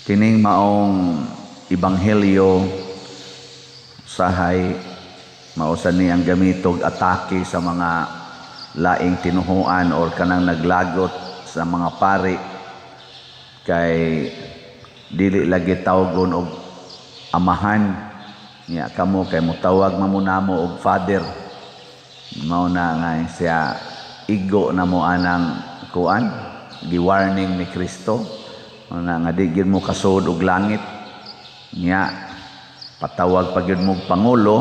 Kining maong ebanghelyo sahay mao sa ni ang gamitog atake sa mga laing tinuhuan or kanang naglagot sa mga pari kay dili lagi tawgon og amahan niya. Kamo kay motawag man mo namo og father, mao na nga siya igo na mo anang kuan. Gi-warning ni Kristo, mao na nga di gyud mo kasud og langit niya. Patawag pa gyud mo og pangulo,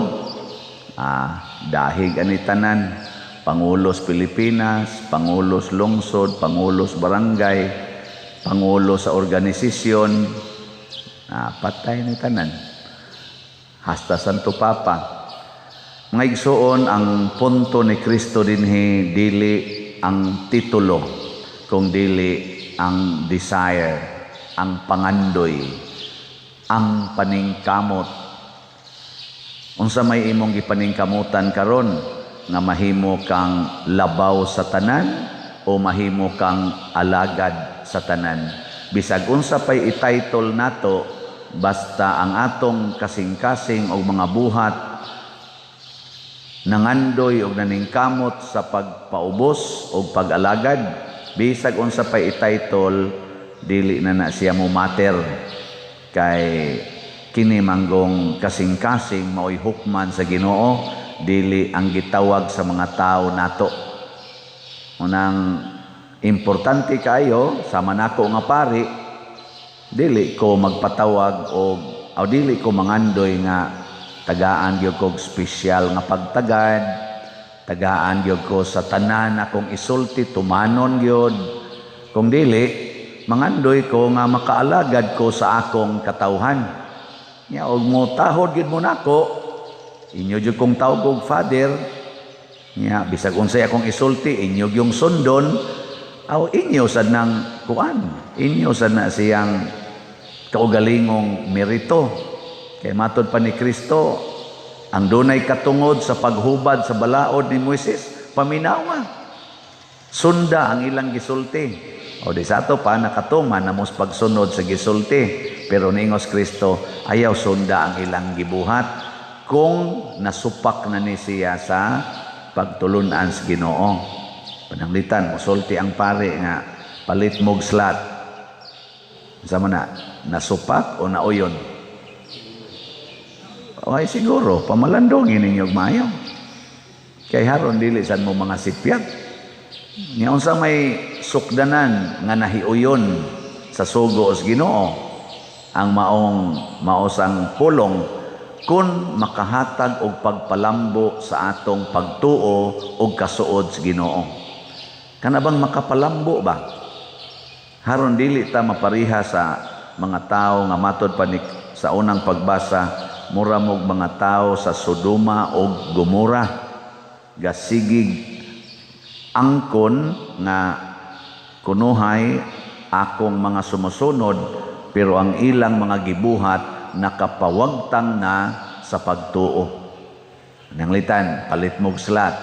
dahig ani tanan, pangulo sa Pilipinas, pangulo sa lungsod, pangulo sa barangay, pangulo sa organisasyon, patay ni tanan hasta Santo Papa. Mga igsuon, ang punto ni Kristo dinhi dili ang titulo, kung dili ang desire, ang pangandoy, ang paningkamot. Unsa may imong gipaningkamutan karon, nga mahimo kang labaw sa tanan o mahimo kang alagad sa tanan? Bisag unsa pay i-title nato, basta ang atong kasing-kasing og mga buhat nangandoy og naningkamot sa pagpaubos og pag-alagad, bisag unsa pay i-title, dili na na siya mo matter, kay kini manggong kasing-kasing maoy hukman sa Ginoo, dili ang gitawag sa mga tao nato. Unang importante kaayo, sama nako nga pari, dili ko magpatawag og o dili ko mangandoy nga tagaan gyud kog espesyal nga pagtagad, tagaan gyud ko sa tanan akong isulti, tumanon gyud. Kung dili, mangandoy ko nga makaalagad ko sa akong katawhan. Nya og mo tahod gyud mo nako, inyo jud kong tawag og father. Nya bisag unsay akong isulti, inyo gyung sundon, aw inyo sad nang kuan, inyo sad na siyang kaugalingong merito. Kay matod pa ni Kristo, ang dunay katungod sa paghubad sa balaod ni Moises, paminawa. Sunda ang ilang gisulti. O di sa ato pa nakatuman na mos pagsunod sa gisulti. Pero niingos Kristo, ayaw sunda ang ilang gibuhat kung nasupak na ni siya sa pagtulunan sa Ginoo. Pananglitan, musulti ang pare nga palit mog slot. Sa man na, nasupak o nauyon? Ay siguro, pamalandongin ninyo maayo. Kay haron dili sad mo mga sipyag. Nya unsa may sukdanan nga nahiuyon sa sugo sa Ginoo, ang maong maosang pulong kun makahatag og pagpalambo sa atong pagtuo og kasuod sa Ginoo. Kana bang makapalambo ba? Haron dili ta mapariha sa mga tao nga matod pa ni sa unang pagbasa, mura mog mga tao sa Sodoma og Gomora, gasigig angkon nga kunuhay akong mga sumusunod, pero ang ilang mga gibuhat nakapawagtang na sa pagtuo. Nanglitan, palit mog slot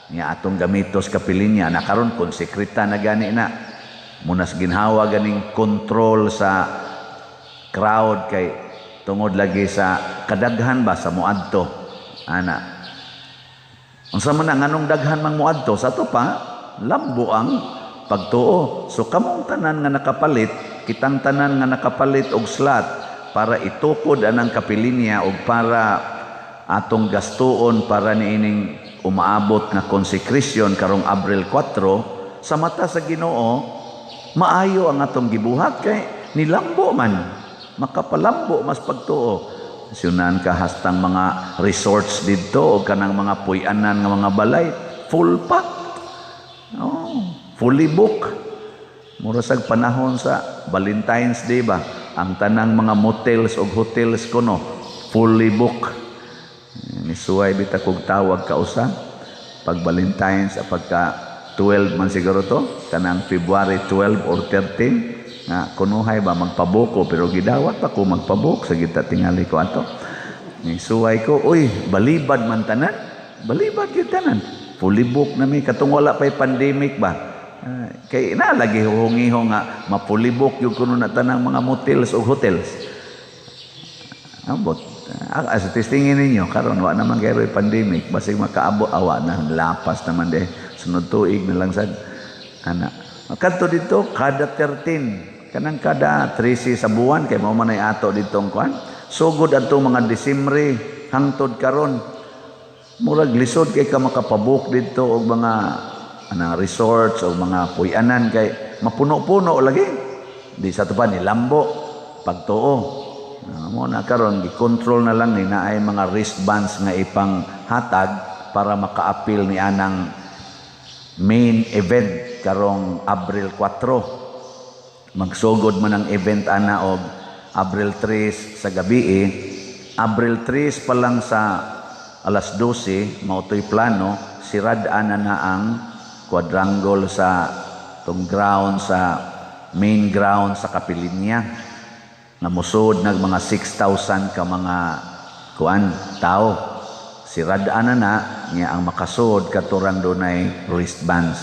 nga atong gamitos kapilinya na karon konsekrita na gani na munas ginhawa ganing kontrol sa crowd kay tungod lagi sa kadaghan ba sa muadto ana. Unsa man na, nganong daghan mang muadto, sa ato pa lambo ang pagtuo? So kamong tanan nga nakapalit, kitang tanan nga nakapalit og slot para itukod anang kapilinya og para atong gastuon para niining umaabot nga consecration karong Abril 4, sa mata sa Ginoo maayo ang atong gibuhat kay nilambo man, makapalambo mas pagtuo. Sunan ka hastang mga resorts didto o kanang mga puy-anan nga mga balay, full pack, oh, fully book. Mura sag panahon sa Valentine's Day ba, ang tanang mga motels og hotels kuno fully book. Nisuway bita kog tawag kausa pag Valentine's, pagka 12 man siguro to, kanang February 12 or 13, nga kunuhay ba magpabuko, pero gidawat pa ko magpabuk sa gita tingali ko ato. Nisuway ko, uy, balibad man tanan, balibad gyud tanan, fully book na mi katong wala pay pandemic ba. Kay na lagi huhungiho nga mapulibok yung kuno na tanang mga motels o hotels. Ambot. As testingin ninyo karon, wa naman kay pandemic, basig makaabot, awa na, lapas naman de, sunod tuig na lang sad ana. Kadto dito kada 13, kanang kada 13 sa buwan, kay mao man ay ato dito ang kuan. Sugod adto mga Disembre hangtod karon, murag lisod kay ka makapabook dito og mga anang resorts o mga puy-anan kay mapuno-puno lagi. Di sa to pa ni lambo pagtuo. Mo na karon gi-control na lang ni naay mga wristbands nga ipang hatag para makaapil ni anang main event karong Abril 4. Magsugod man ang event ana og Abril 3 sa gabi eh. Abril 3 pa lang sa alas 12, mao to'y plano, sirad ana na ang quadrangle sa tong ground, sa main ground sa Kapilinya nga musod nag mga 6,000 ka mga kuan tao. Sirad-an na na niya, ang makasud katurang dunay wristbands.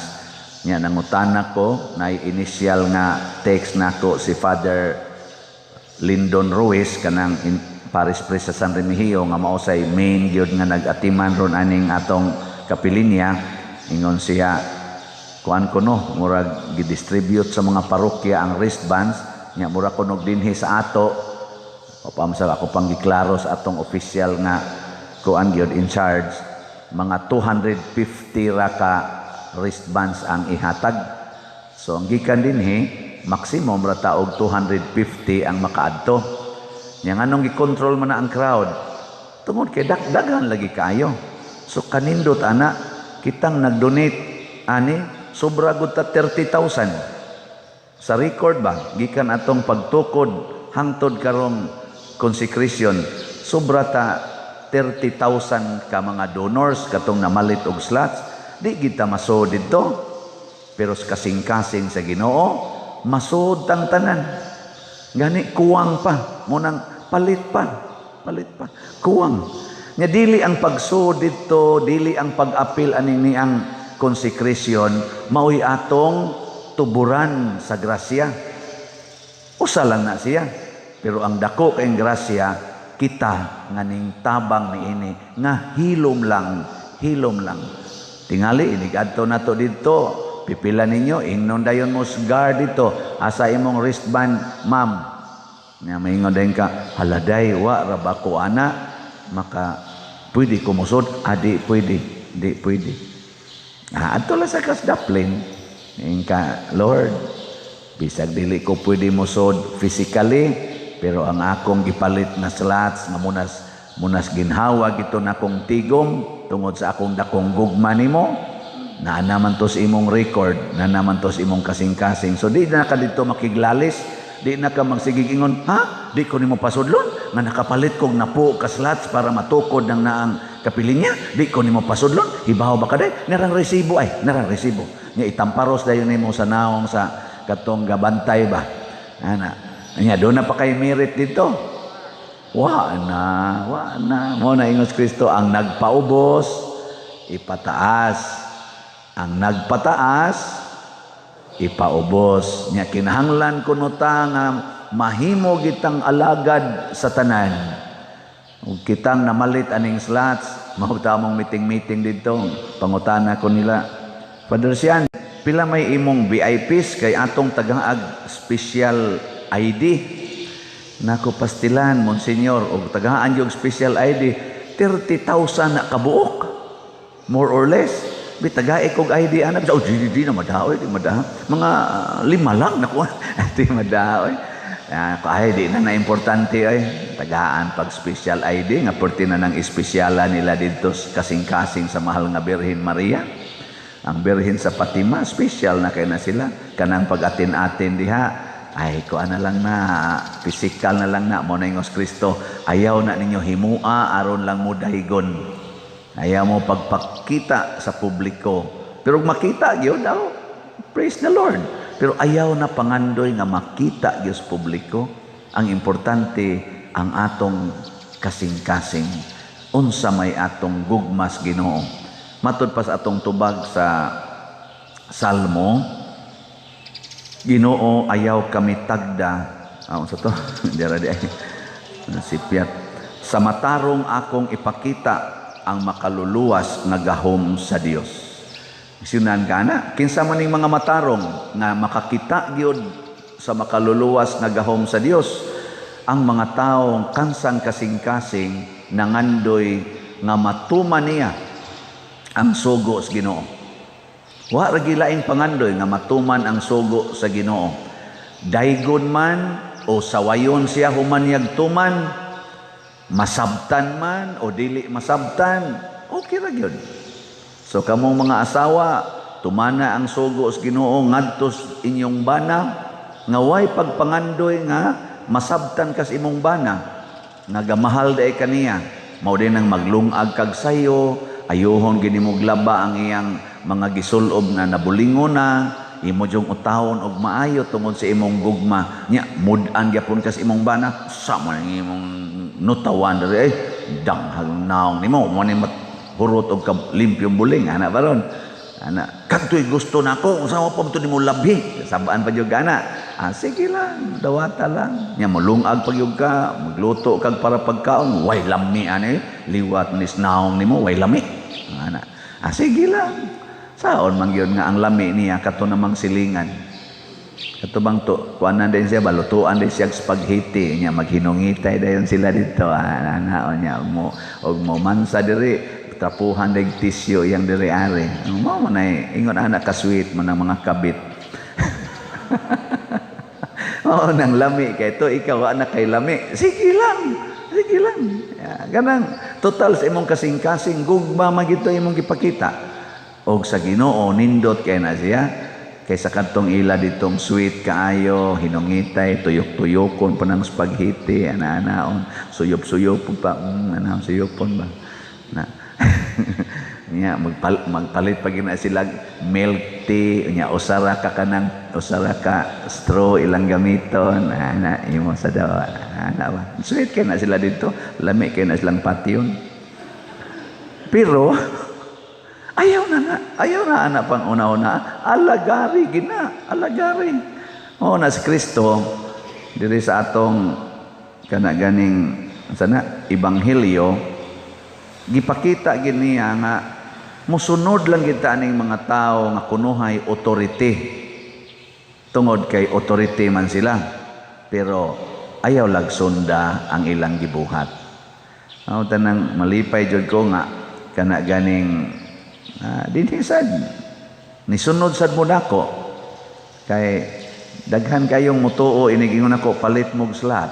Nya nangutana ko, na initial nga text nako si Father Lyndon Ruiz, kanang parish priest sa San Remigio nga mao say main gyud nga nag-atiman ron aning atong Kapilinya. Ingon siya, kuan ko no, murag gidistribute sa mga parokya ang wristbands nya, mura kunog dinhi sa ato o pa sa ako pang giklaro sa atong official nga kuan gyud in charge, mga 250 ra ka wristbands ang ihatag. So ang gikan dinhi, maximum ra ta og 250 ang makaadto. Nya nganong gikontrol man na ang crowd? Tungod kay daghan lagi kaayo. So kanindot ana, kitang nag-donate ani, sobra gud ta 30,000 sa record ba, gikan atong pagtukod hangtod karong consecration, sobra ta 30,000 ka mga donors katong namalit og slots. Di kita masud didto, pero sa kasing-kasing sa Ginoo, masud tang tanan. Gani kuwang pa munang palit pa, palit pa, kuwang. Nya dili ang pagsud didto, dili ang pag-apil aning niang consecration mao'y atong tuburan sa grasya. Usa lang na siya, pero ang dako kay grasya, kita nga ning tabang niini nga hilom lang, hilom lang. Tingali inig adto nato didto, pipila ninyo, ingnon dayon mo sa guard dito, "Asa imong wristband, ma'am?" Nya maingon dayon ka, "Haladay, wa ra ba ko ana maka pwede ko musod?" Adi pwede, di pwede. Adto lang sa kasdaplin. Ingka, "Lord, bisag dili ko pwede musod physically, pero ang akong gipalit na slots nga munas munas ginhawa gito na akong tigom tungod sa akong dakong gugma nimo, naa naman to sa imong record, na naman to sa imong kasing-kasing." So di na ka dito makiglalis, di na ka magsigig ingon, "Ha, di ko nimo pasudlon nga nakapalit kog napo ka slots para matukod ng naang kapilinya, di ko nimo pasudlon. Hibaw ba ka day, narang resibo ay, narang resibo." Nya itamparos dayon nimo sa naong sa katong gabantay ba ana. Nya do na pa kay merit dito? Wa na, wa na. Mo na ingos Kristo, ang nagpaubos ipataas, ang nagpataas ipaubos. Nya kinahanglan kuno ta nga mahimo gitang alagad sa tanan. Ug kitang namalit aning slots, mao ta mong meeting-meeting dito. Pangutana ko nila, "Father Sian, pila may imong VIPs kay atong tagaag special ID?" Nako, "Pastilan, Monsignor, og tagaan yung special ID, 30,000 na kabuok. More or less. Bi tagae kog ID ana." "Oh, di, di, di na madaoy, di madaoy. Mga lima lang nakuha. Di madaoy." Ay, di na na importante ay. Tagaan pag special ID nga perti na ng espesyala nila dito kasing-kasing sa mahal nga Birhen Maria. Ang Birhen sa Fatima, special na kay na sila. Kanang pag-atin-atin diha, ay kuan na lang na, physical na lang na. Mo na ingos Kristo, ayaw na ninyo himua aron lang mo dahigon. Ayaw mo pagpakita sa publiko. Pero makita gyud daw, praise the Lord. Pero ayaw na pangandoy nga makita gyud sa publiko. Ang importante, ang atong kasing-kasing. Unsa may atong gugmas Ginoo. Matud pa sa atong tubag sa Salmo, Ginoo, ayaw kami tagda. Ah, unsa to? Dira di ay. Nasipyat. Sa matarong akong ipakita ang makaluluwas nga gahom sa Dios. Sinunan ka na, kinsa man ning mga matarong nga makakita gyud sa makaluluwas nga gahom sa Dios? Ang mga taong kansang kasing-kasing nangandoy nga matuman niya ang sugo sa Ginoo. Wa ra laing pangandoy nga matuman ang sugo sa Ginoo. Daygon man o sawayon siya human niyag tuman, masabtan man o dili masabtan, okay ra gyud. So kamong mga asawa, tumana ang sugo sa Ginoo ngadto sa inyong bana nga way pagpangandoy nga masabtan kas imong bana, nga gamahal day kaniya. Mao din ang maglungag kag sayo, ayuhon gini mo glaba ang iyang mga gisulob na nabulingon na, imo jung utawon og maayo tungod sa imong gugma. Nya mud-an gyapon kas imong bana, sa man ang imong nutawan diri, eh danghag naong nimo mo ni hurot og limpyong buling ana baron ana kadtoy gusto nako, unsa mo pa to nimo labhi, sabaan pa jud ana. Ah, sige lang, dawata lang. Nya molungag pag yug ka, magluto kag para pagkaon, way lami ani, liwat ni naong nimo way lami ana. Ah, sige lang, saon man gyud nga ang lami niya kato namang silingan, kato bang to kuanan din siya, balutuan din siya spaghetti nya, maghinungitay dayon sila dito ana nya mo og mo mansa diri, trapuhan deg tisyo yang diri are mo man ay ingon ana ka sweet man ang mga kabit. Oo, nang lami kay to, ikaw ana kay lami, sige lang, sige lang ya, ganang total sa imong kasing-kasing gugma magito imong gipakita og sa Ginoo, nindot kay na siya kaysa kadtong ila ditong sweet kaayo, hinungitay, tuyok-tuyokon pa ng spaghetti ana-anaon, suyop-suyop pa, ana suyopon ba na. Nya magpalit pa gina sila milk tea nya, usara ka kanang usara ka straw ilang gamiton ana, imo sa daw ana ba, sweet kay na sila dito, lami kay na silang patyon. Pero ayaw na na, ayaw na ana pang una-una, alagari gina, alagari. Oh, na si Kristo diri sa atong kana ganing sana ebanghelyo, gipakita gid niya nga musunod lang kita aning mga tao nga kunuhay authority tungod kay authority man sila, pero ayaw lagsunda ang ilang gibuhat. Aw, tanang malipay jud ko nga kana ganing dinhi sad nisunod sad mo nako kay daghan kayong mutuo inigingon ako palit mog slot.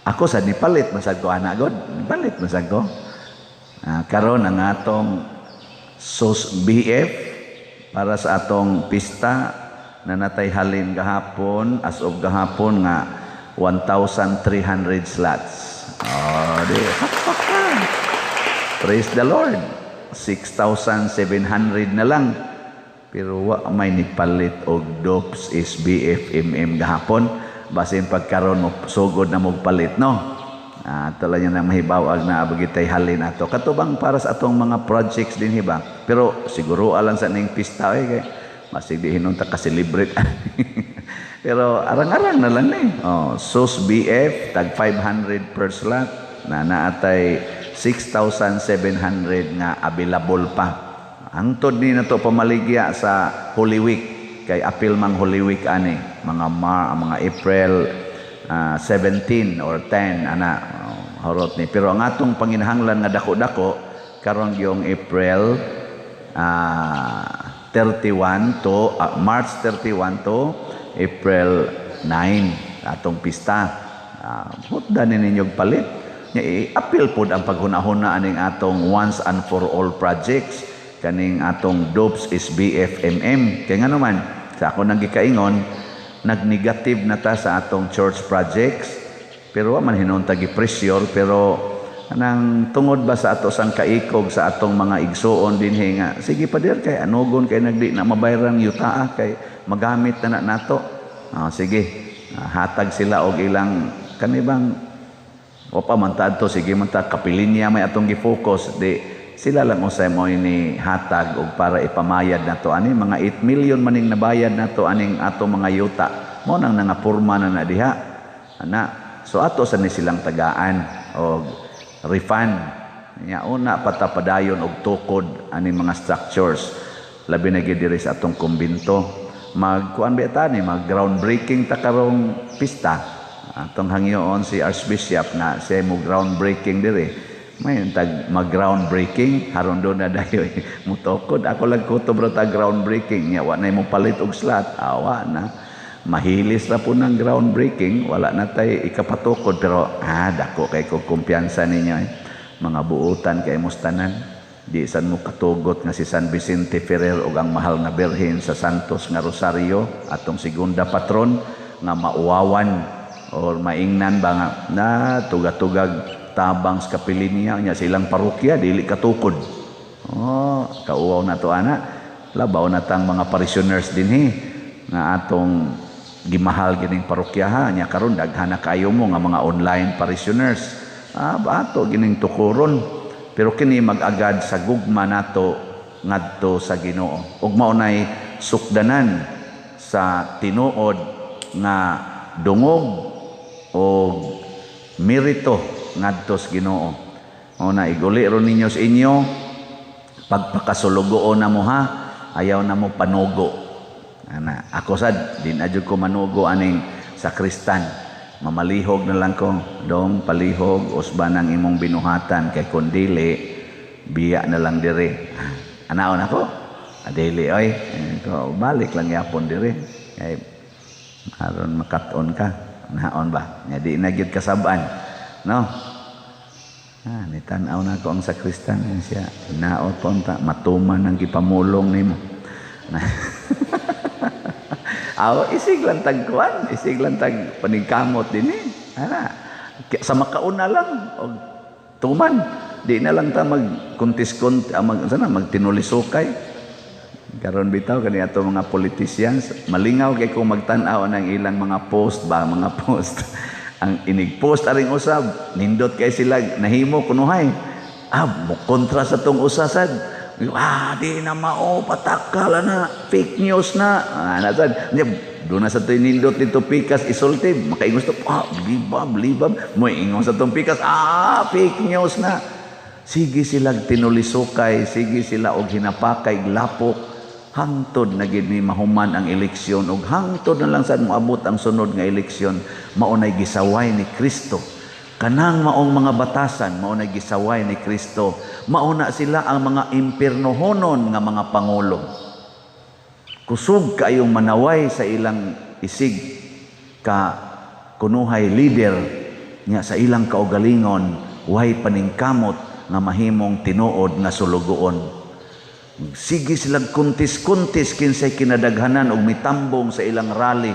Ako sad ni palit masad ko ana god, palit masad ko. Karon ang atong SOS BF para sa atong pista na natay halin gahapon, as of gahapon nga 1,300 slots. Oh, di. Praise the Lord. 6,700 na lang. Pero wa may nipalit og DOPS SBFMM gahapon. Basin pagkaron mo sugod na mo palit, no? Ah, tala niya na mahibawag na abagitay halin ato. Katubang para sa atong mga projects din hiba. Pero siguro alang sa ning pista eh kay masig di hinunta ka celebrate. Pero arang-arang na lang ni. Oh, SOS BF tag 500 per slot na naatay 6,700 nga available pa. Hangtod ni nato pamaligya sa Holy Week kay apil mang Holy Week ani mga mga April 17 or 10 ana, oh, horot ni. Pero ang atong panginahanglan nga dako-dako karon yung April 31 to March 31 to April 9 atong pista. Hutda ni ninyong palit. Nya i-appeal pod ang paghuna-huna aning atong once and for all projects kaning atong DOPS SBFMM. Kay ngano man sa ako nang gikaingon, nag-negative na ta sa atong church projects, pero wa man hinunta gi-pressure, pero anang tungod ba sa ato sang kaikog sa atong mga igsuon dinhi nga sige pa dir kay anugon kay nagdi na mabayran yutaa kay magamit na na nato. Ah, sige, hatag sila og ilang kanibang o pa man ta adto, sige man ta kapilinya may atong gi-focus di. Sila lang usay mo ini hatag og para ipamayad nato ani mga 8 million maning nabayad nato aning ato mga yuta. Mo nang nangapurma na na diha. Ana, so ato sa ni silang tagaan og refund. Nya una patapadayon og tukod ani mga structures, labi na gyud diri sa atong kumbinto. Magkuan ba ta ni, mag groundbreaking ta karong pista. Atong hangyoon si Archbishop na siya mo groundbreaking diri. May tag mag groundbreaking haron do na dayo mutukod. Ako lang kutob ra ta groundbreaking nya wa na mo palit og slot, awa na mahilis ra po ng groundbreaking, wala na tay ikapatukod. Pero dako kay ko kumpiyansa ninyo eh. Mga buutan kay mustanan, di san mo katugot nga si San Vicente Ferrer ug ang mahal nga Birhen sa Santos nga Rosario, atong segunda patron, nga mauwawan or maingnan ba nga na tuga-tugag tabang sa kapilinya nya silang parokya dili katukod. Oh, kauwaw na to ana. Labaw na tang mga parishioners dinhi nga atong gimahal gining parokya ha. Nya karon daghan na kayo mo nga mga online parishioners. Ato gining tukuron, pero kini mag-agad sa gugma nato ngadto sa Ginoo ug mao nay sukdanan sa tinuod nga dungog o merito ngadto sa Ginoo. O na iguli ron ninyo sa inyo pagpakasulugoon na mo ha, ayaw na mo panugo. Ana, ako sad di na jud ko manugo aning sakristan. Mamalihog na lang ko dong, palihog usban ang imong binuhatan, kay kun dili biya na lang diri. Anaon ako? Adili oy. Ko balik lang yapon diri. Kay aron makat-on ka. Naon ba? Nya di na gyud kasab-an. No? Nitan-aw na ko ang sakristan siya. Naot pa unta matuman ang gipamulong nimo. Aw, isig lang tag kuan, isig lang tag panigkamot dinhi. Ana, sa makauna lang og tuman. Di na lang ta mag kuntis kunt mag sana magtinulisukay. Karon bitaw kani ato mga politicians, malingaw kay kung magtan-aw ng ilang mga post ba, mga post. Ang inig-post aring usab, nindot kay sila nahimo kunuhay. Mo kontra sa tong usasad. Di na mao, patakala na, fake news na. Nasad, doon na sa to'y nindot nito pikas isulti, makaingos to, libab, libab. Mo ingon sa tong pikas, fake news na. Sige sila tinulisukay, sige sila og hinapakay lapok. Hangtod na gid ni mahuman ang eleksyon og hangtod na lang sad moabot ang sunod nga eleksyon, mao nay gisaway ni Kristo. Kanang maong mga batasan, mao nay gisaway ni Kristo. Mao na sila ang mga impiernohonon nga mga pangulo. Kusog kaayong manaway sa ilang isig ka kunuhay leader nya sa ilang kaugalingon way paningkamot nga mahimong tinuod nga sulugoon. Sige silang kuntis-kuntis kinsay kinadaghanan og mitambong sa ilang rally,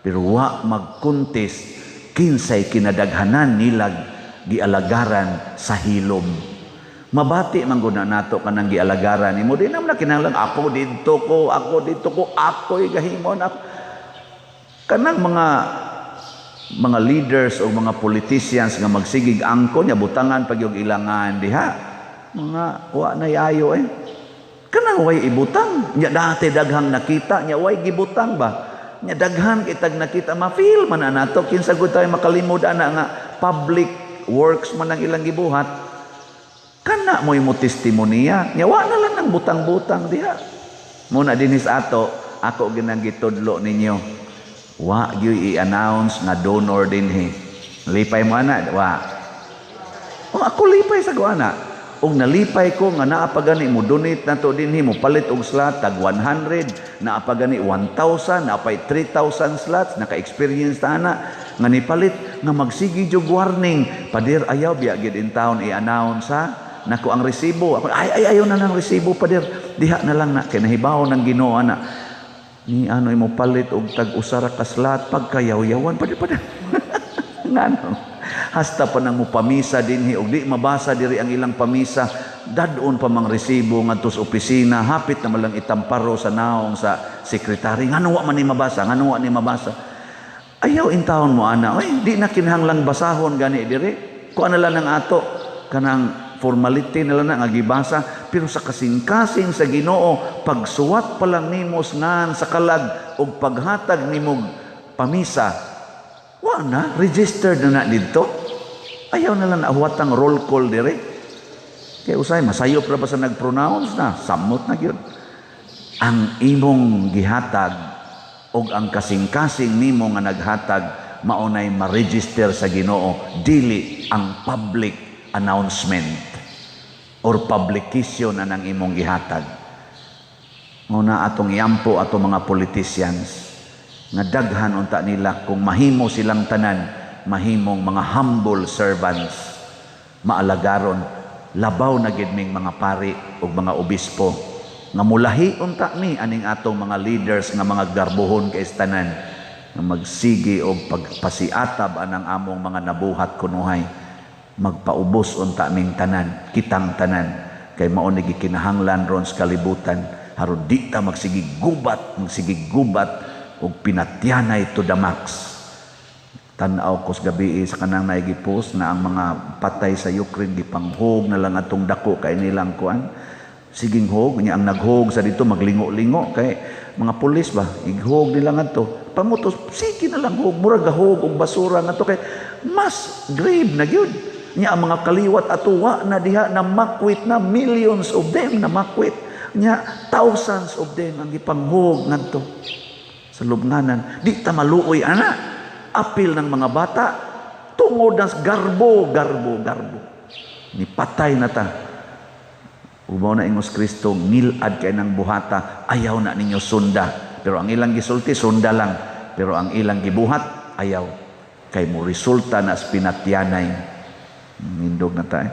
pero wa magkuntis kinsay kinadaghanan nilag gialagaran sa hilom. Mabati man gud na nato kanang gialagaran nimo, di naman na kinahanglan ako didto ko, ako didto ko, ako'y gahimon ako. Kanang mga leaders o mga politicians nga magsigig angko nya butangan pag yung ilangan diha, mga wa na yayo eh. Kanang way ibutang nya dati daghang nakita nya way gibutang ba nya daghan kitag nakita, ma-feel man na nato kinsa gud tayo makalimod ana nga public works man ang ilang gibuhat. Kana mo'y mo testimonya nya wa na lang nang butang-butang diha. Muna dinis ato, ako ginang gitudlo ninyo, wa gyud i-announce nga donor dinhi. Lipay mo ana wa? O ako lipay sa ko ana. Og nalipay ko nga naa pa gani mo donate na to dinhi, mo palit og slot tag 100, naa pa gani 1,000, naa pay 3,000 slots, naka-experience ta ana nga nipalit nga magsige jug warning, "Pader, ayaw biya gid in town i-announce ha, nako ang resibo." Ako, "Ay, ay, ayaw na ng resibo, pader, diha na lang na kay nahibaw ng Ginoo ana." Ni ano mo palit og tag usa ra ka slot, pagkayaw-yawan, "Pader, pader." Ngano hasta pa nang mupamisa dinhi og di mabasa diri ang ilang pamisa, dadon pa mang resibo ngadto sa opisina, hapit na malang itamparo sa naong sa sekretary, ngano wa man ni mabasa, ngano wa ni mabasa? Ayaw intawon mo ana oy, di na kinahanglang basahon gani diri. Kuan na lang ang ato kanang formality na lang na nga gibasa, pero sa kasing-kasing sa Ginoo, pagsuwat pa lang nimo ngan sa kalag ug paghatag nimo pamisa, wa na registered na na didto. Ayaw na lang nahuwatang roll call dire. Kay usay masayop ra ba sa nag-pronounce na, samot na gyud. Ang imong gihatag og ang kasing-kasing nimo nga naghatag, maunay ma-register sa Ginoo, dili ang public announcement or publication na ng imong gihatag. Muna atong iampo atong mga politicians nga daghan unta nila, kung mahimo silang tanan, mahimong mga humble servants, maalagaron, labaw na gid ming mga pari ug mga obispo nga mulahi unta mi aning atong mga leaders nga mga garbohon kay tanan, nga magsigi og pagpasiatab anang among mga nabuhat kunuhay. Magpaubos unta ming tanan, kitang tanan, kay mao ni gikinahanglan ron sa kalibutan, haron di ta magsigi gubat, magsigi gubat og pinatyanay to the max. Tan-aw ko sa gabi sa kanang naigi-post na ang mga patay sa Ukraine gipanghog na lang atong dako kay nilang kuan. Siging hog niya, ang naghog sa dito maglingo-lingo kay mga pulis ba, ighog nila ngadto. Pamutos, sige na lang hog, murag gahog og basura ngadto kay mass grave na gyud. Nya ang mga kaliwat ato wa na diha, na makwit na, millions of them na makwit. Nya thousands of them ang gipanghog ngadto sa lubnganan. Di ta maluoy ana. Apil ng mga bata tungod ng garbo, garbo, garbo. Ni patay na ta. Ubaw na ingos Kristo, ngilad kay ng buhata, ayaw na ninyo sunda. Pero ang ilang gisulti, sunda lang. Pero ang ilang gibuhat, ayaw. Kay mo resulta na sa pinatyanay. Nindog na tayo.